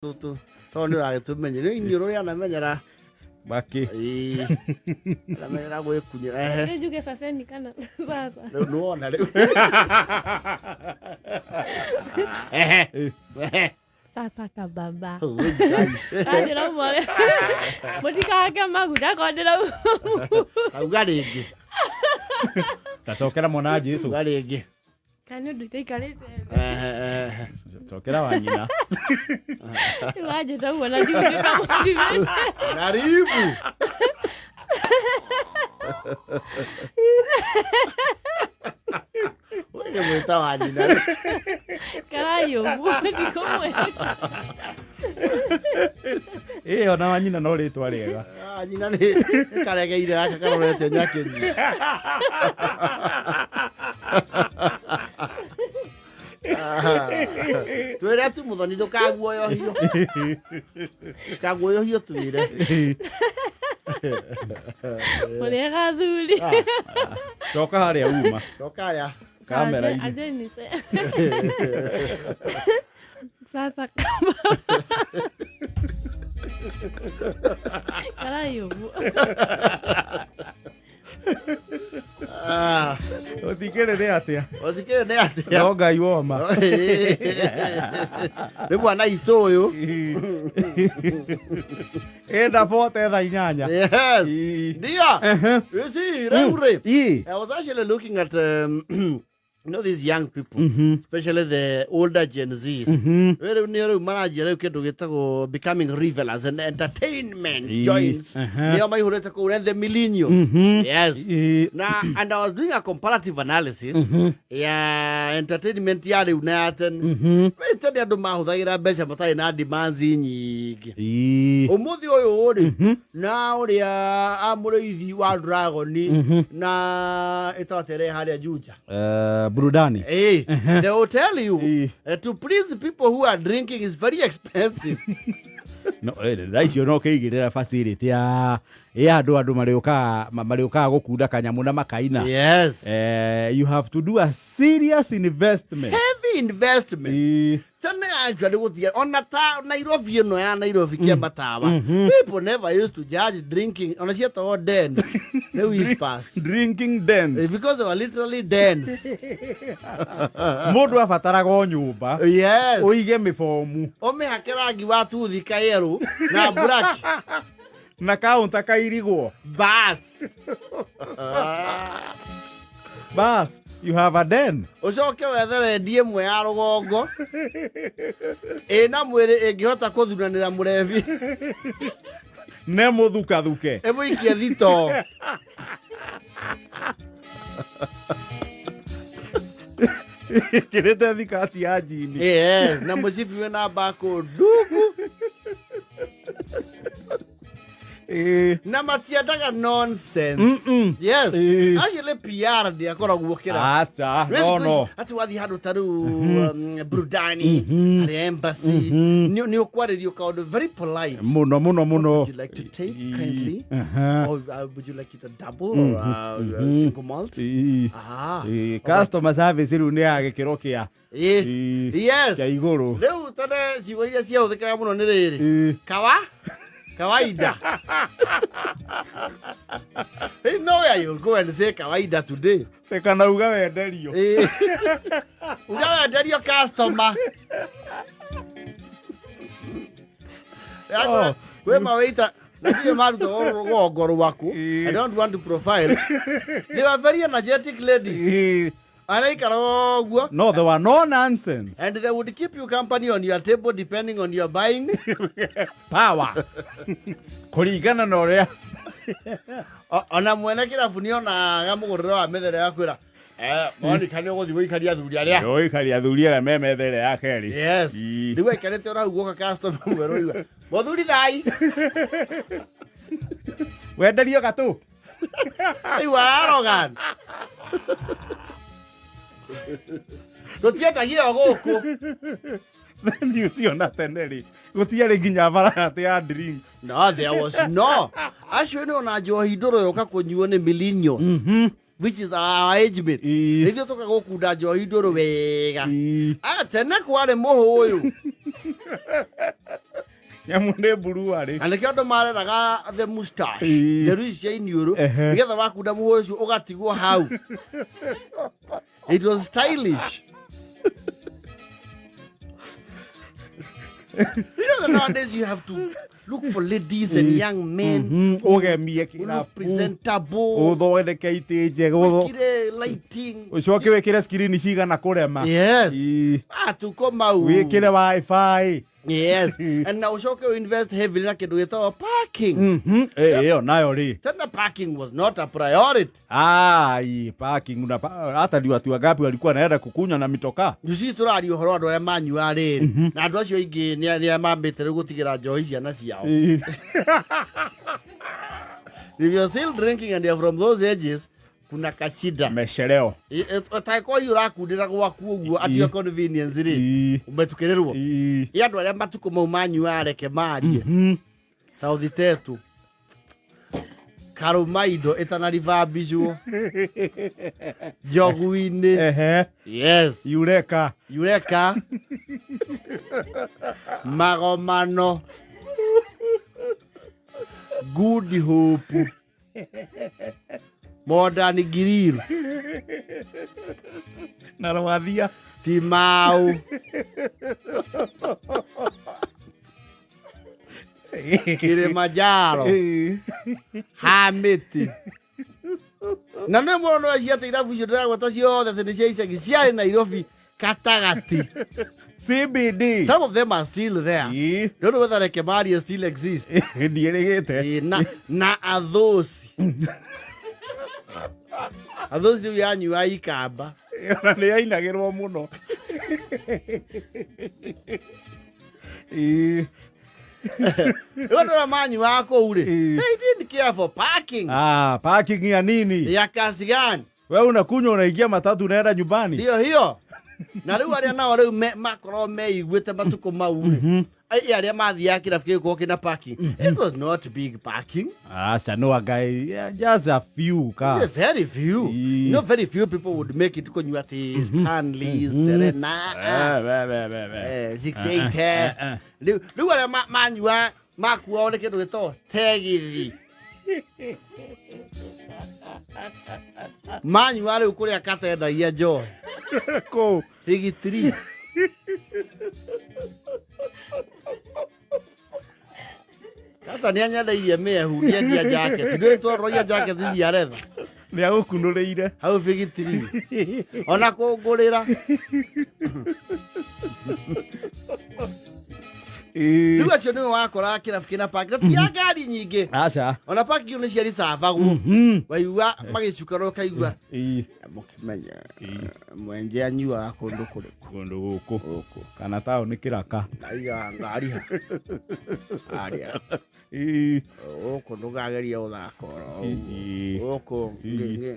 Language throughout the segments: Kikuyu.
Tũtũ tondũ nĩ ũragĩtũmenya nĩ iniũrũ rĩanamenyera. Maki. Ĩĩ. Rĩamenyera gwĩkunyĩra ehe. Nĩ njuge saseni kana sasa. Rĩu nĩwona rĩu. Ehe. Ehe. Sasa kababa. Ũĩ, Ngai. Ndĩrauma mũtikahake maguta korwo ndĩrauma. Auga rĩngĩ. Tacokera mwana wa Jesu. Auga rĩngĩ. Kana nĩ ũndũ itaikarĩte. Ehe, ehe. Cokera wa nyina. Rĩu wanjĩta ũguo na ndigũtuĩka motivate. Karibu. Wewe mwita wa nyina. Karai ũguo ndikũmwĩta. Ĩ ona wa nyina no rĩtwa rĩega. Ah, nyina nĩ nĩ karegeire gaka karorete nyakĩnyua. Twĩre tu mũthoni ndũkaguoyohio. Ndũkaguoyohio twĩre. Mũrĩega athuri. Coka harĩa uma. Coka harĩa. Kamera-inĩ. Anjeni se. Sasa kababa. Karai ũguo. Ah, Ũthikĩrĩ nĩ atĩa? ũthikĩrĩ nĩ atĩa? No Ngai woma. Nĩ mwana itũ ũyũ. Enda bote thaa inyanya. Yes. Ii. Ndio. You see, rĩu rĩ. Ii. I was actually looking at you know these young people, especially the older Gen Zs. Rĩu nĩ rĩu maranjia rĩu kĩndũ gĩtagwo becoming revelers and entertainment Ii, joints. Nĩo maihũrĩte kũu and the millennials. Yes. Ii. Na and I was doing a comparative analysis ya entertainment ya rĩu na ya tene. Rĩu tene andũ mahũthagĩra mbeca matarĩ na demands nyingĩ. Ii. Ũmũthĩ ũyũ rĩ na ũrĩa amũrĩithi wa dragoni na ĩtatere harĩa Juja. Burudani. Hey, they will tell you Eh. to please people who are drinking is very expensive. No, thaa icio no kĩigĩrĩra facility ya andũ marĩũkaga gũkunda kanyamũ na makaina. Yes. You have to do a serious investment. Heavy investment. Ii. Tene actually gũtia ona ta Nairobi ĩno ya Nairobi kĩa matawa. People never used to judge drinking ona cietagwo den. Nĩ whispers. Drinking dens. Because they were literally dens. Mũndũ abataraga o nyũmba Yes. ũige mĩbomu Ũmĩhake rangi wa tuthi kayerũ na black. Na kaunta kairigwo. Bas. Bas, you have a den. Ũcoke wethere ndi ĩmwe ya rũgongo ĩna mwĩrĩ ĩngĩhota kũthunanĩra mũrebi. Ne mũthukathuke. Ĩmũikie thito. Ĩkĩrĩte thikati ya njini. Yes, na mũcibi wĩna mbakũ ndungu. Na matiendaga nonsense. Yes. Actually PR ndiakoragwo kĩra Aca, no no. Atĩ wathiĩ handũ ta rĩu burudani harĩa embassy nĩ ũkwarĩrio kaũndũ very polite. Mũno mũno mũno. Would you like to take kindly? Or would you like it a double or a single malt? Ii. Ah. Ii, customer service rĩu nĩ ya gĩkĩro kĩa Ii. Yes. Kĩa igũrũ. Rĩu tene ciugo iria ciahũthĩkaga mũno nĩ rĩrĩ. Ii. Kawa? Kawaida. There's no way you'll go and say kawaida today. Kana uga wenderio. Uga wenderio customer. Oh. Kwĩ mawaita na ndiũĩ marutagwo rũgongo rwaku. I don't want to profile. They were very energetic ladies. Ii. Araikara ũguo. No, there were no nonsense. And they would keep you company on your table depending on your buying. Power. Kũringana na ũrĩa Ona mwene kĩrabu nĩonaga mũgũrĩre wa metha ĩrĩa akwĩra Monica nĩ ũgũthiĩ gũikaria athuri arĩa. Ũikaria athuri arĩa me metha ĩrĩa ya kerĩ. Yes. Ii. Rĩu aikarĩte ona hau guoka customer mwerũ igua. Mũthuri thai. Wenderio gatũ. Rĩu arrogant. Tũtiendagia o gũkũ. Ni ũcio na tene rĩ gũtiarĩ nginya variety ya drinks. No, there was no. Acio nĩ ona njohi ndũrũ yoka kũnyuo nĩ millennials. Which is our age mate. Ii. Ithuĩ tũka gũkunda njohi ndũrũ wega. Ii. Ah, tene kwarĩ mũhũyũ. Nyamũ nĩ mburuarĩ. Na nĩkĩo andũ mareraga the mustache, Ĩĩ. nderu ici cia iniũrũ, Ehe. nĩgetha wakunda mũhũ ũcio ũgatigwo hau. It was stylish. You know that nowadays you have to look for ladies and young men Ũgemie who look kĩrabu, presentable, ũthondeke itĩ njega, wĩkĩre lighting. ũcoke wĩkĩre screen cigana kũrema. Yes. Ĩĩ. Ah, tuko mau. Wĩkĩre wifi. Yes. And na ũcoke ũinvest heavily na kĩndũ gĩtagwo parking. Ĩyo nayo rĩ. Tena parking was not a priority. Ai, parking una hata ni watu wangapi walikuwa naenda kukunywa na mitoka? You see, tũraria ũhoro andũ arĩa manyuaga rĩrĩ, na andũ acio aingĩ nĩ arĩa mambĩte rĩu gũtigĩra njohi ciana ciao. If you're still drinking and you're from those ages, kuna kashida. Mecheleo. Ũtangĩkorwo hihi ũrakundĩra gwaku ũguo at your convenience rĩ, ũmetukĩrĩrwo. Ĩ andũ arĩa matukũ mau manyuaga reke marie. South Tetu, Karũmaindo ĩtanaribambicwo, Njogu-inĩ. Ehe. Yes. Yureka. Yureka, Magomano, Good Hope, Modern Grill, Na Rwathia. Timau, Kilimanjaro, Hamiti. Na nĩ mũno no ciate irabu icio ndĩragweta ciothe atĩ nĩ cia icagi ciarĩ Nairobi gatagatĩ. CBD. Some of them are still there. Don't know whether Rekemaria still exists. Ndiĩrĩgĩte. Ĩ, na athosi athosi rĩu yanyua ikamba. Ona nĩ yainagĩrwo mũno. Ĩĩ. Rĩu andũ arĩa manyuaga kũu rĩ, Ĩ. they didn't care for parking. Ah, parking ya nini? Ya kasi gani? Wewe unakunywa unaingia matatu unaenda nyumbani. Ndio hiyo. Na rĩu arĩa nao rĩu makorwo meiguĩte matukũ mau rĩ, ai arĩa mathiaga kĩrabu gĩgũkorwo kĩna parking, it was not big parking. Aca no angai, yeah, just a few cars. Very few. Ĩ. You know, very few people would make it kũnyua atĩ Stanley, Serena, Eh, we, we, we, we. 680. Eh, eh. Rĩu arĩa manyua makuao nĩ kĩndũ gĩtagwo tegithi. Manyua rĩu kũrĩa katendagia njohi Kũu. thigitiri. Kata nĩ anyendeirie mĩehu ngĩendia jaketi, ndũĩ twarũragia jaketi cia retha Nĩ agũkunũrĩire. hau bigitiri ona kũngũrĩra. Ĩĩ. Rĩu acio nĩwe wakoraga kĩrabu kĩna parking, na ti ya ngari nyingĩ. Aca. Ona parking nĩ ciaricabagwo, waigua magĩcukanwo ũkaigua Ĩĩ. mũkĩmenya mwenje anyuaga kũndũ kũrĩkũ. Kũndũ gũkũ. Kana taũni kĩraka. Aigaga ngari ha arĩa Ĩĩ. gũkũ ndũkageria gũthaka oro Ĩĩ. gũkũ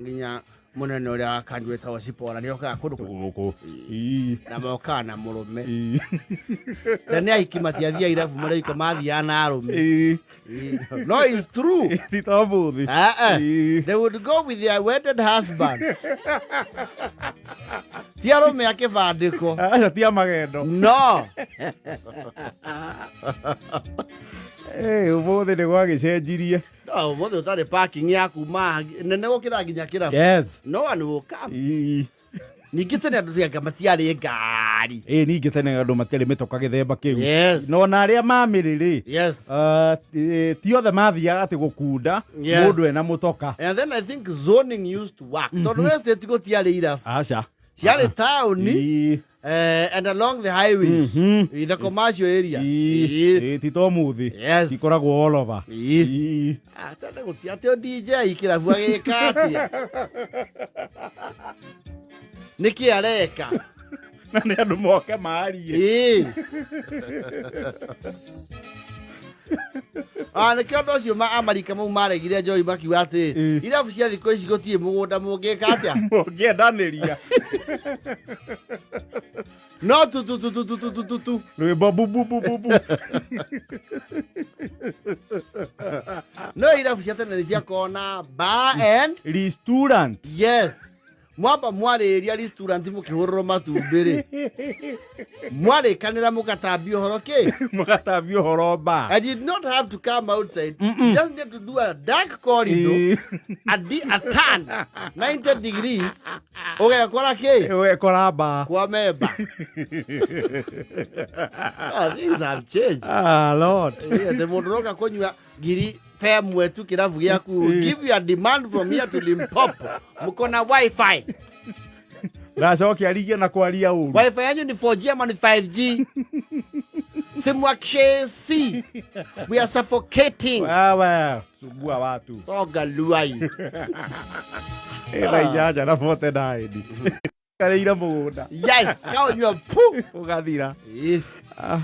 nginya mũnene ũrĩa wa kanjũ wĩtagwo Cipora nĩokaga kũndũ kũrĩkũ. Gũkũ. Ĩĩ. Na mokaga na mũrũme. Ĩĩ. Tene ahiki matiathiaga irabu marĩ oika, mathiaga na arũme. Ĩĩ. No, it's true. Ti ta ũmũthĩ. Eh, eh. Ĩĩ. They would go with their wedded husbands. Ti arũme a kĩbandĩko. Aca ti a magendo. No. Ĩĩ, ũmũthĩ nĩ gwagĩcenjirie. No, ũmũthĩ ũtarĩ parking ya kuma nene gũkĩra nginya kĩrabu. Yes. No one will come. Ĩĩ. Ningĩ tene andũ tianga matiarĩ ngari. Ĩĩ, ningĩ tene andũ matiarĩ mĩtoka gĩthemba kĩu. Yes. No ona arĩa mamĩrĩ rĩ, Yes. ti othe mathiaga atĩ gũkunda Yes. mũndũ ena mũtoka. And then I think zoning used to work. Tondũ estate gũtiarĩ irabu. Aca. Ciarĩ taũni, Ĩĩ. and along the highways. In the commercial areas. Ĩĩ. Ĩĩ. Ĩĩ, ti ta ũmũthĩ. Yes. Cikoragwo all over. Ĩĩ. Ĩĩ. Ah, tene gũti atĩ o DJ kĩrabu agĩka atĩa? Nĩkĩ areka? Na nĩ andũ moke marie. Ĩĩ. Ah, nĩkĩo andũ acio Amarika mau maregire njohi makiuga atĩ Ĩĩ. irabu cia thikũ ici gũtirĩ mũgũnda mũngĩka atĩa? Mũngĩendanĩria. No tu tu tu tu tu tu tu tu tu. Rwĩmbo bu bu bu bu bu. No irabu cia tene nĩ ciakoragwo na bar and Restaurant. Yes. Mwamba mwarĩrĩria restaurant mũkĩhũrĩrwo matumbĩ rĩ, mwarĩkanĩra mũgatambia ũhoro kĩ. Mũgatambia ũhoro mba. And you did not have to come outside. You just need to do a dark corridor, a turn 90 degrees, ũgekora kĩ? Ũgekora mba. Kwa memba. Ah, things have changed. Ah, Lord. Atĩ mũndũ ũroka kũnyua ngiri temwe tu kĩrabu gĩaku, give you a demand from here to Limpopo, mko na wifi? Ndacokia arigie na kwaria ũru. Wifi yanyu ni 4G ama ni 5G? Simwakshesi, we are suffocating. Wewe sumbua watu. Soga luai. Ĩna 8 na 49 karĩire mũgũnda. Yes, kaũnyua pu. Ũgathira. Ĩ. Ah.